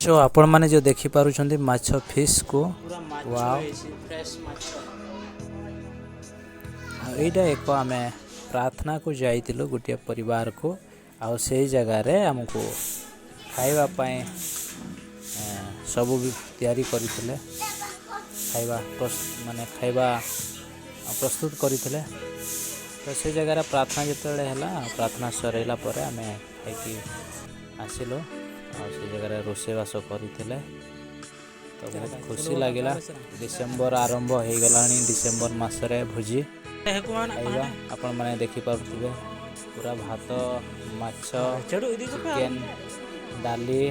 Show ଆପଣମାନେ ଯେଉଁ ଦେଖିପାରୁଛନ୍ତି ମାଛ ଫିସ୍କୁ। ପୁରା ମାଛ ୱାଓ। ହେଇଛି, ଫ୍ରେଶ ମାଛ। ଆଉ ଏଇଟା ଏକ ଆମେ ପ୍ରାର୍ଥନାକୁ ଯାଇଥିଲୁ ଗୋଟିଏ ପରିବାରକୁ, ଆଉ ସେଇ ଜାଗାରେ ଆମକୁ ଖାଇବା ପାଇଁ ସବୁ ବି ତିଆରି କରିଥିଲେ, ଖାଇବା ମାନେ ଖାଇବା ପ୍ରସ୍ତୁତ କରିଥିଲେ। ତ ସେ ଜାଗାରେ ପ୍ରାର୍ଥନା ଯେତେବେଳେ ହେଲା, ପ୍ରାର୍ଥନା ସରିଲା ପରେ ଆମେ ଖାଇକି ଆସିଲୁ। ଆଉ ସେ ଜାଗାରେ ରୋଷେଇବାସ କରିଥିଲେ, ତ ବହୁତ ଖୁସି ଲାଗିଲା। ଡିସେମ୍ବର ଆରମ୍ଭ ହେଇଗଲାଣି, ଡିସେମ୍ବର ମାସରେ ଭୋଜି ଖାଇବା। ଆପଣମାନେ ଦେଖିପାରୁଥିବେ, ପୁରା ଭାତ, ମାଛ, ଚିକେନ, ଡାଲି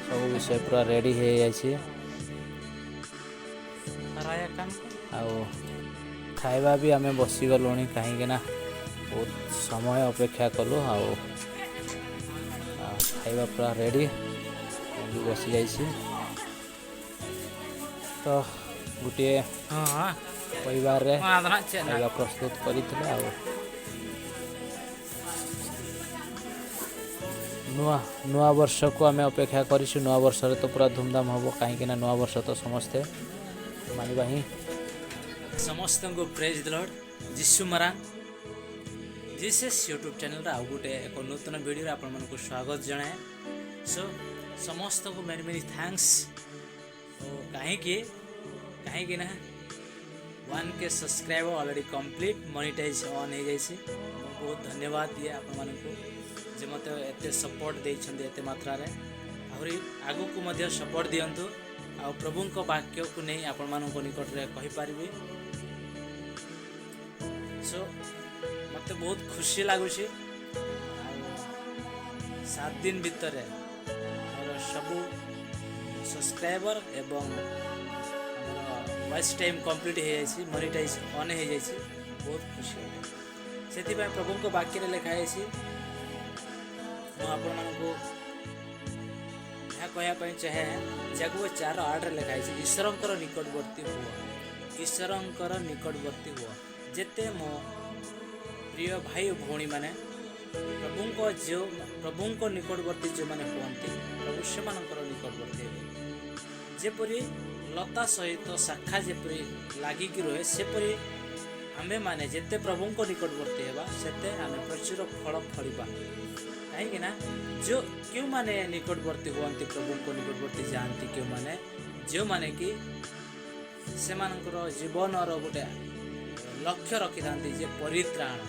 ସବୁ ବିଷୟ ପୁରା ରେଡ଼ି ହେଇଯାଇଛି। ଆଉ ଖାଇବା ବି ଆମେ ବସିଗଲୁଣି, କାହିଁକି ନା ବହୁତ ସମୟ ଅପେକ୍ଷା କଲୁ। ଆଉ ଖାଇବା ପୁରା ରେଡ଼ି, ମୁଁ ବି ବସିଯାଇଛି। ତ ଗୋଟିଏ ପରିବାରରେ ଖାଇବା ପ୍ରସ୍ତୁତ କରିଥିଲେ। ଆଉ ନୂଆ ନୂଆ ବର୍ଷକୁ ଆମେ ଅପେକ୍ଷା କରିଛୁ। ନୂଆ ବର୍ଷରେ ତ ପୁରା ଧୁମଧାମ ହେବ, କାହିଁକି ନା ନୂଆ ବର୍ଷ ତ ସମସ୍ତେ ମାନିବା ହିଁ। ସମସ୍ତଙ୍କୁ ପ୍ରେଜ୍ ଦ ଲର୍ଡ, ଯୀଶୁ ମରାଙ୍ଗ। ଜିସେସ୍ ୟୁଟ୍ୟୁବ୍ ଚ୍ୟାନେଲ୍ର ଆଉ ଗୋଟେ ଏକ ନୂତନ ଭିଡ଼ିଓରେ ଆପଣମାନଙ୍କୁ ସ୍ୱାଗତ ଜଣାଏ। ସୋ ସମସ୍ତଙ୍କୁ ମେନି ମେନି thanks. ଓ କାହିଁକି ନା 1K subscriber already complete, monetize on ହେଇଯାଇଛି। ମୁଁ ବହୁତ ଧନ୍ୟବାଦ ଦିଏ ଆପଣମାନଙ୍କୁ ଯେ ମୋତେ ଏତେ ସପୋର୍ଟ ଦେଇଛନ୍ତି ଏତେ ମାତ୍ରାରେ। ଆହୁରି ଆଗକୁ ମଧ୍ୟ ସପୋର୍ଟ ଦିଅନ୍ତୁ, ଆଉ ପ୍ରଭୁଙ୍କ ବାକ୍ୟକୁ ନେଇ ଆପଣମାନଙ୍କ ନିକଟରେ କହିପାରିବି। ସୋ ମୋତେ ବହୁତ ଖୁସି ଲାଗୁଛି। ଆଉ 7 ଦିନ ଭିତରେ ମୋର ସବୁ ସବସ୍କ୍ରାଇବର ଏବଂ ଆମର ୱାଚ୍ ଟାଇମ୍ କମ୍ପ୍ଲିଟ୍ ହେଇଯାଇଛି, ମନିଟାଇଜ୍ ଅନ୍ ହେଇଯାଇଛି। ବହୁତ ଖୁସି ଅଟେ। ସେଥିପାଇଁ ପ୍ରଭୁଙ୍କ ବାକ୍ୟରେ ଲେଖା ହେଇଛି, ମୁଁ ଆପଣମାନଙ୍କୁ ଏହା କହିବା ପାଇଁ ଚାହେଁ, ଯାକୁବ 4:8ରେ ଲେଖା ହେଇଛି, "ଈଶ୍ୱରଙ୍କର ନିକଟବର୍ତ୍ତୀ ହୁଅ, ଈଶ୍ୱରଙ୍କର ନିକଟବର୍ତ୍ତୀ ହୁଅ।" ଯେତେ ମୋ ପ୍ରିୟ ଭାଇ ଓ ଭଉଣୀମାନେ, ପ୍ରଭୁଙ୍କ ନିକଟବର୍ତ୍ତୀ ଯେଉଁମାନେ ହୁଅନ୍ତି, ପ୍ରଭୁ ସେମାନଙ୍କର ନିକଟବର୍ତ୍ତୀ ହେବେ। ଯେପରି ଲତା ସହିତ ଶାଖା ଯେପରି ଲାଗିକି ରୁହେ, ସେପରି ଆମ୍ଭେମାନେ ଯେତେ ପ୍ରଭୁଙ୍କ ନିକଟବର୍ତ୍ତୀ ହେବା, ସେତେ ଆମେ ପ୍ରଚୁର ଫଳ ଫଳିବା। କାହିଁକି ନା ଯେଉଁ କେଉଁମାନେ ନିକଟବର୍ତ୍ତୀ ହୁଅନ୍ତି, ପ୍ରଭୁଙ୍କ ନିକଟବର୍ତ୍ତୀ ଯାଆନ୍ତି କେଉଁମାନେ? ଯେଉଁମାନେ କି ସେମାନଙ୍କର ଜୀବନର ଗୋଟେ ଲକ୍ଷ୍ୟ ରଖିଥାନ୍ତି ଯେ ପରିତ୍ରାଣ,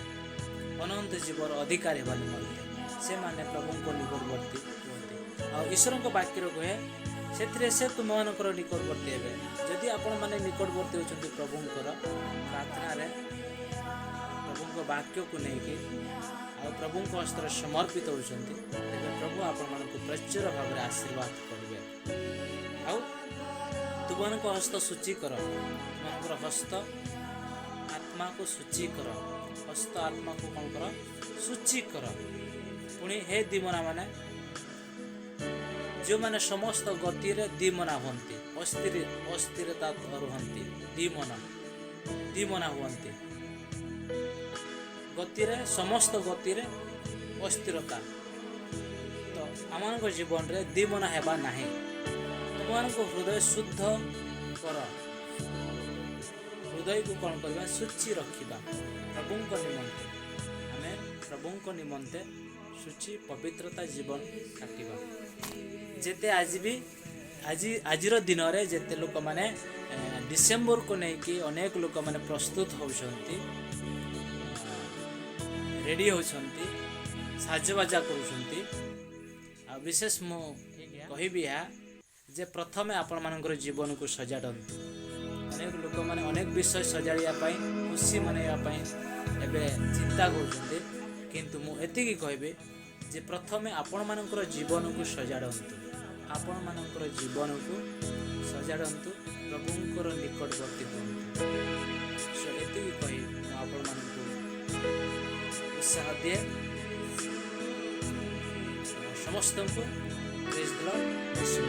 ଅନନ୍ତ ଜୀବର ଅଧିକାର ହେବା ନିମନ୍ତେ ସେମାନେ ପ୍ରଭୁଙ୍କ ନିକଟବର୍ତ୍ତୀ ହୁଅନ୍ତି। ଆଉ ଈଶ୍ୱରଙ୍କ ବାକ୍ୟରେ କୁହେ, ସେଥିରେ ସେ ତୁମମାନଙ୍କର ନିକଟବର୍ତ୍ତୀ ହେବେ। ଯଦି ଆପଣମାନେ ନିକଟବର୍ତ୍ତୀ ହେଉଛନ୍ତି ପ୍ରଭୁଙ୍କର ପ୍ରାର୍ଥନାରେ, ପ୍ରଭୁଙ୍କ ବାକ୍ୟକୁ ନେଇକି, ଆଉ ପ୍ରଭୁଙ୍କ ହସ୍ତରେ ସମର୍ପିତ ହେଉଛନ୍ତି, ତେବେ ପ୍ରଭୁ ଆପଣମାନଙ୍କୁ ପ୍ରଚୁର ଭାବରେ ଆଶୀର୍ବାଦ କରିବେ। ଆଉ ତୁମମାନଙ୍କ ହସ୍ତ ଶୁଚି କର, ତୁମମାନଙ୍କର ହସ୍ତ ଆତ୍ମାକୁ ଶୁଚି କର। ହସ୍ତ ଆତ୍ମାକୁ କ'ଣ କର? ଶୁଚି କର। ପୁଣି ହେ ଦିମନା ମାନେ, ଯେଉଁମାନେ ସମସ୍ତ ଗତିରେ ଦିମନା ହୁଅନ୍ତି, ଅସ୍ଥିର ଅସ୍ଥିରତା ରୁହନ୍ତି, ଦିମନା ହୁଅନ୍ତି ଗତିରେ, ସମସ୍ତ ଗତିରେ ଅସ୍ଥିରତା। ତ ଆମମାନଙ୍କ ଜୀବନରେ ଦିମନା ହେବା ନାହିଁ। ତୁମମାନଙ୍କ ହୃଦୟ ଶୁଦ୍ଧ କର। ହୃଦୟକୁ କ'ଣ କରିବା? ଶୁଚି ରଖିବା ପ୍ରଭୁଙ୍କ ନିମନ୍ତେ। ଆମେ ପ୍ରଭୁଙ୍କ ନିମନ୍ତେ ଶୁଚି ପବିତ୍ରତା ଜୀବନ କାଟିବା। ଯେତେ ଆଜି ବି ଆଜିର ଦିନରେ ଯେତେ ଲୋକମାନେ ଡିସେମ୍ବରକୁ ନେଇକି ଅନେକ ଲୋକମାନେ ପ୍ରସ୍ତୁତ ହେଉଛନ୍ତି, ରେଡ଼ି ହେଉଛନ୍ତି, ସାଜବାଜା କରୁଛନ୍ତି, ଆଉ ବିଶେଷ ମୁଁ କହିବି ଏହା ଯେ ପ୍ରଥମେ ଆପଣମାନଙ୍କର ଜୀବନକୁ ସଜାଡ଼ନ୍ତୁ। ଅନେକ ଲୋକମାନେ ଅନେକ ବିଷୟ ସଜାଡ଼ିବା ପାଇଁ, ଖୁସି ମନାଇବା ପାଇଁ ଏବେ ଚିନ୍ତା କରୁଛନ୍ତି। କିନ୍ତୁ ମୁଁ ଏତିକି କହିବି ଯେ ପ୍ରଥମେ ଆପଣମାନଙ୍କର ଜୀବନକୁ ସଜାଡ଼ନ୍ତୁ, ଆପଣମାନଙ୍କର ଜୀବନକୁ ସଜାଡ଼ନ୍ତୁ, ପ୍ରଭୁଙ୍କର ନିକଟବର୍ତ୍ତୀ ହୁଅନ୍ତୁ। ସୋ ଏତିକି କହି ମୁଁ ଆପଣମାନଙ୍କୁ ଉତ୍ସାହ ଦିଏ। ସମସ୍ତଙ୍କୁ ପ୍ରେଜ୍ ଦ ଲର୍ଡ, ଯୀଶୁ।